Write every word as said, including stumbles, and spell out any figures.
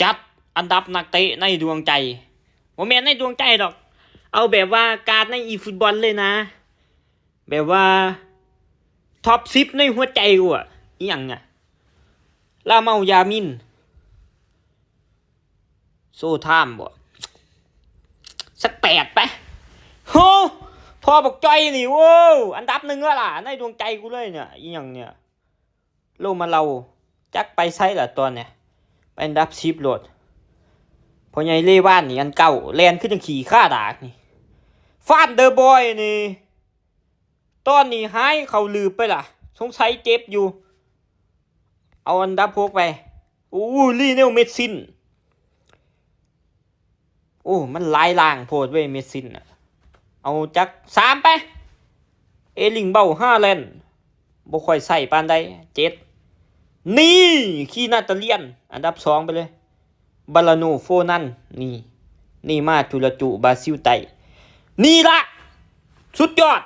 จัดอันดับนักเตะในดวงใจ บ่แม่นในดวงใจดอก เอาแบบว่าการในอีฟุตบอลเลยนะ แบบว่า top สิบในหัวใจกูอะ อีหยังเนี่ย ลาเมายามิน โซทามบ่ สักแปดไป โห พอบักจ้อยนี่ โว้ว อันดับหนึ่งแล้วล่ะ ในดวงใจกูเลยเนี่ย อีหยังเนี่ย โลมาเรา จักไปไสล่ะตอนเนี่ย ไปอันดับสิบโลด พ่อใหญ่เลวานนี่อันเก่า แล่นคือจั่งขี้ข้าดากนี่ ฟานเดอร์บอยนี่ ตอนนี้หายเข้าลืบไปล่ะ สงสัยเจ็บอยู่ เอาอันดับหกไป โอ้ ลีเนลเมสซิน โอ้ มันหลายล่างโพดเว้ย เมสซินน่ะ เอาจักสามไป เอร์ลิงเบราตฮาแลนด์ บ่ค่อยใส่ปานใด เจ็ด นี่ ขี้หน้าตาเลียน อันดับสองไปเลย บาลาโน โฟนัน นี่ นี่มาจุลจุ บราซิลใต้ นี่ละ สุดยอด